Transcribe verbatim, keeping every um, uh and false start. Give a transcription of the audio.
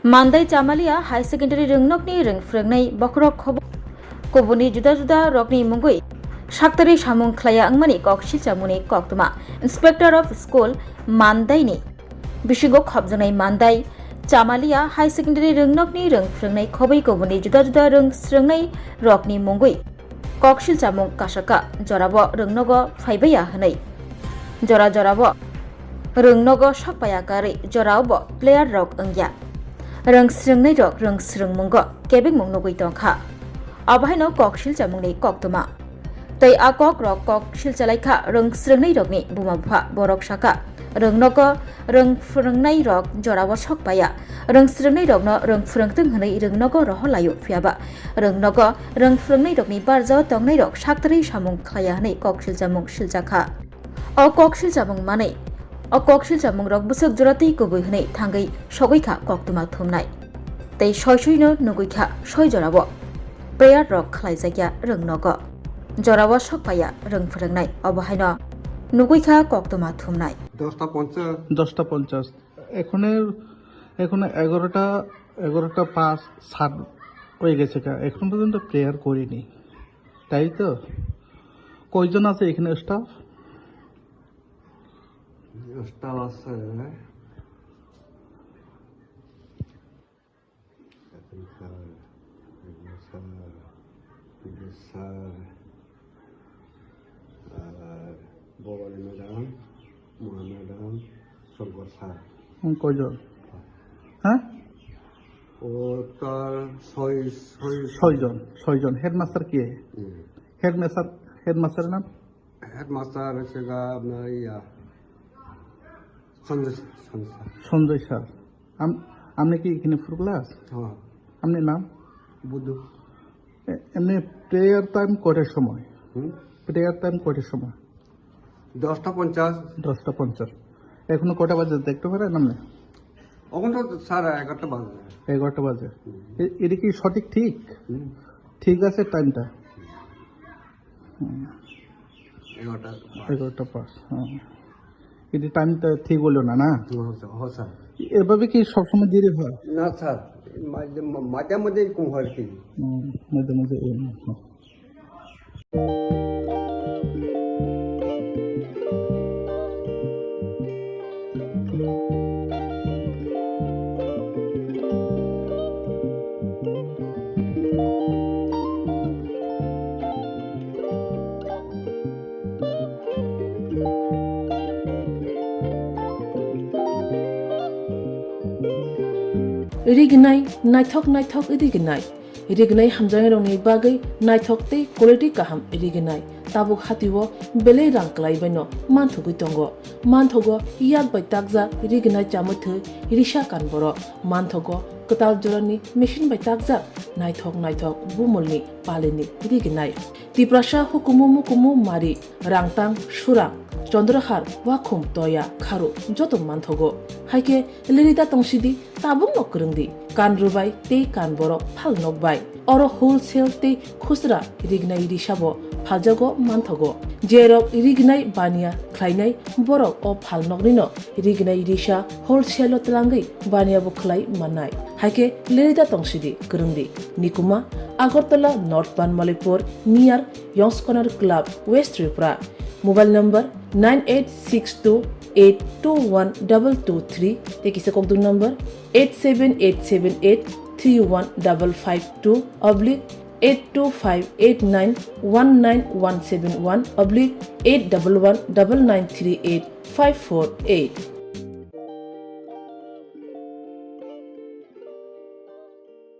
Mandai Chamalia High Secondary rwngnokni rwng phwrwngnai bokhorok khobor kubuni juda juda rokni mungwi saktarwi samung khlaiya wngmani kok silchamungni koktwma Inspector of School Mandaini bisingo khopjaknai Mandai Chamalia High Secondary rwngnokni rwng phwrwngnai khobwi kubuni juda juda rwng swrwngnai rokni mungwi kok silchamung kasaka jorabo rwngnogo phaibaiya hwnwi jora jorabo rwngnogo sokpaiya karwi jorao bo player rok wngya. Rwng swrwngnai rok rwng swrwngmungo kebengmung nugwi tongkha. Abo haino kok silchamungni koktwma. Tei a kok rok kok silchalaikha rwng swrwngnai rokni buma bupha borok saka rwngnogo rwng phwrwngnai rok jorao sokpaiya. Rwng swrwngnai rokno rwng phwrwngtwng hwnwi rwngnogo rohor laio phiyaba rwngnogo rwng phwrwngnai rokni barjao tongnai rok saktarwi samung khlaiya hwnwi kok silchamung siljakha. O kok silchamung manwi, o kok silchamung rok bwswk jora tei kubui hwnwi thangwi sogwi kha koktwma thumnai. Tei soi soino nugwi kha soi jorao prayer rok khlaijakya rwng nogo. Jorao sokpaiya rwng phwrwngnai, obo haino nugwi kha koktwma thumnai. দশটা পঞ্চাশ। দশটা পঞ্চাশ। এখনের, এখনো এগারোটা, এগারোটা পাঁচ, সাত হয়ে গেছে গা। এখনো পর্যন্ত প্রেয়ার করিনি। তাই তো? কয়জন আছে এখানে স্টাফ? স্টাফ আছে। এখন স্যার, এগুলো স্যার, এগুলো স্যার, আর ভবানী ম্যাডাম, মা ম্যাডাম, শঙ্কর স্যার। হুম, কয়জন? হ্যাঁ? ও তার ছয়, ছয় ছয়জন, ছয়জন। হেডমাস্টার কে? হুম। হেডমাস্টার, হেডমাস্টারের নাম? হেডমাস্টার হচ্ছে গা আপনার ইয়া, সঞ্জয়, সঞ্জয় স্যার। সঞ্জয় স্যার। আম-, আপনি কি এখানে ফুল ক্লাস? হ্যাঁ। আপনার নাম? বুদ্ধু। এ-, এমনি প্রেয়ার টাইম কয়টার সময়? হুম? প্রেয়ার টাইম কয়টার সময়? দশটা পঞ্চাশ। দশটা পঞ্চাশ। এখনো কয়টা বাজে দেখতে পারেন আপনি? এখন তো স্যার এগারোটা বাজে। এগারোটা বাজে। হুম। এ-, এটা কি সঠিক ঠিক? হুম। ঠিক আছে টাইমটা? হুম। এগারোটা পাঁচ। এগারোটা পাঁচ, হ্যাঁ। কিন্তু টাইমটা ঠিক হলো না, না? হুম, হ্যাঁ, স্যার। এভাবে কি সবসময় দেরি হয়? না, স্যার। মাঝে, মাঝে মাঝে এরকম হয় আর কি। হুম, মাঝে মাঝে এরকম হয়। Rignai, naithok naithok rignai. Rignai hamjaknairokni bagwi naithok tei quality kaham rignai. Tabuk hatio belai rang kwlaibaino manthogwi tongo. Manthogo yak bai takjak rignai chamwi thwi risa kan borok. Manthogo kwtal jorani machine bai takjak naithok naithok bumulni palini rignai. Tiprasa hukumu mukumu mari, rangtang, surang, chondrahar, wakhum, toya, kharu joto manthogo. Haikhe lerida tongsidi, tabukno kwrwngdi, kan rwbai tei kan borok phal nokbai. Oro wholesale tei khusra rignai risabo phaljago manthogo. Jerok rignai baniya khlainai borok o phal noknino rignai risa wholesale o twlangwi baniya bo khlai mannai. Haikhe lerida tongsidi, kwrwngdi. Nikuma, Agartala North Banmalipur, near Yong's Corner Club, West Tripura. Mobile number nine eight six two eight two one double two three, tei kisa kokduk number eight seven eight seven eight three one double five two oblique eight two five eight nine one nine one seven one oblique eight double one double nine three eight five four eight.